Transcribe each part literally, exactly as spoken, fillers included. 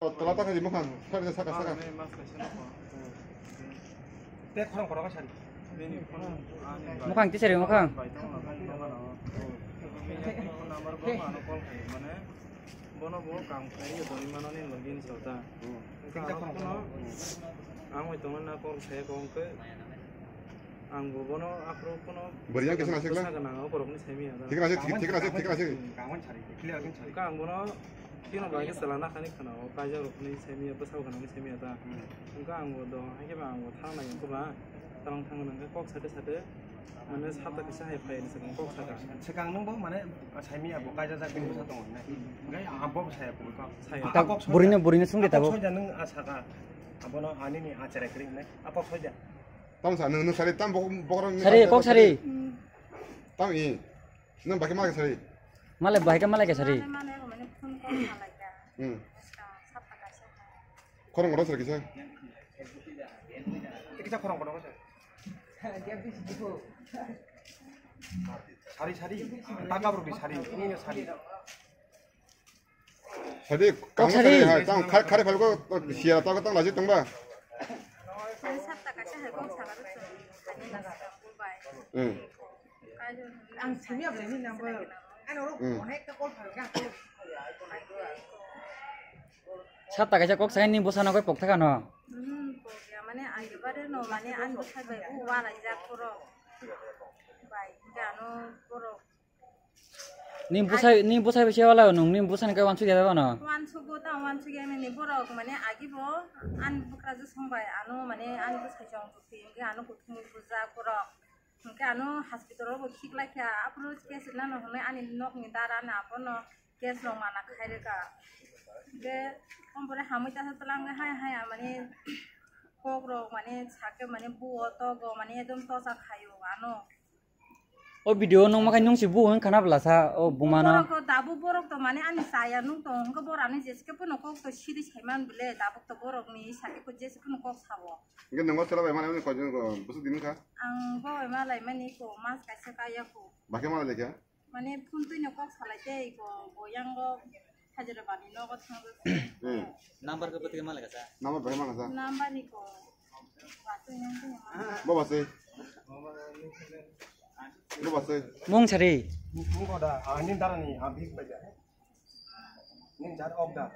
Tola ta khaji mukhang, sari saka saka. Te khorang khorang sari. Mukhang tisari mukhang. Bono bo kam khlai ya tongwi mano ni logi ni sota. Ang bai tongo na kok saya kok ke. Ang bo bono aphuru kono. Bwrwi yang kisa nasikla? Bwsa gwnang o borokni saimaya da. Thik nasikla, thik nasikla, thik nasikla. Kawan sari, clear kan sari. Ka ang bono kino bai ke sala na khani khana o kaijak rokni saimaya bwsa gwnangni saimaya da. Hwnkhe ang bo do, hai khe ba ang bo thang nai wngkhe ba. Tarang thang nang khe kok sate sate. Mane sapta kisa hai phai ni sakang kok saka. Sakang nung bo mane saimaya bo kaijak jak bini bwsa tongo ne. Hwnkhe ang bo saya bo kok. Saya. Bwrwino, bwrwino sungde tabo. Soja nung asaka. Abono ani ni achare kri ne. Apok soja. Tam sa, nung, nung sari, tam bok-, bokrok ni sari, kok sari. Tam i. Nung baki malai sari. Malai, bahai ka malai ka sari. Mane, mane, mane, phone call malai ka. Hmm. Khorang oro sari kisa. Kisa khorang oro sari. Sari, sari. Taka bro di sari. Ini sari. Sadi, kok kang sadi? Sadi, hai, tang, khar-, khare phalgo, siya, tang, tang, laji tongba. Sadi sapta kaisa hai kok sagar song, ani nasi kang bai. Hmm. Ang sini apa ini number? Ano, hmm. Connect call phalga. Sapta kaisa kok saini bosana koi pok thaka no. Hmm, pok ya, mane, ang bare no, mane, ang bosai bai, u wala jak puro. Bai, gano puro. Ni bwsai, ni bwsai bai se wala nung ni bwsani kai wansuk ya bai no? Wansuk bo ta wansuk ya ni borok mane agi bo an bwkra je song bai ano mane an bwsai chong tu phi hwnkhe ano kuthumui bujak borok hwnkhe ano hospital o bo khiklai kha aphuru case lano hwnwi ani nok ni dara na abono case rok mana khai rwkha hwnkhe ompore hamwi tasa twlang hai hai mane kok rok mane sakhe mane buo togo mane ekdom tosa khaio ano. O video nung makai nung si bu hwn khana bwlasa o buma no. Borok to dabu borok to mane ani chaya nung tong hwnkhe borok ani jeske pono kok to siri saiman bwle dabu to borok ni sake ko jeske pono kok sabo. Hwnkhe nungo chwla bai mane koi bwswk din kha? Ang bo bai malai mani ko mas kaisa kaya ko. Bakhe malai lekha? Mane phone twi no kok salai tei ko bo yang go. Hajira bani nogo thangwi. Hmm. Number ko pwtwi mala kasa. Number bai mala sa. Number ni ko. Wasu yang tu yang mana? Bo basai. Bo basai. Mung sari. Mung ko da, ah, nin dara ni, ah, big baja. Nin jar ok da.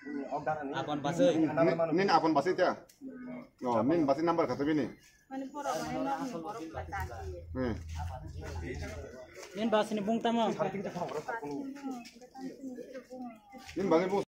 Nin ok dara ni. Apon basai. Nin, nin apon basai ta. Oh, nin basai number kata bini. Mane borok mane nokni borok mane ta khe. Hmm. Nin basini bung tamo. Nin basini bung.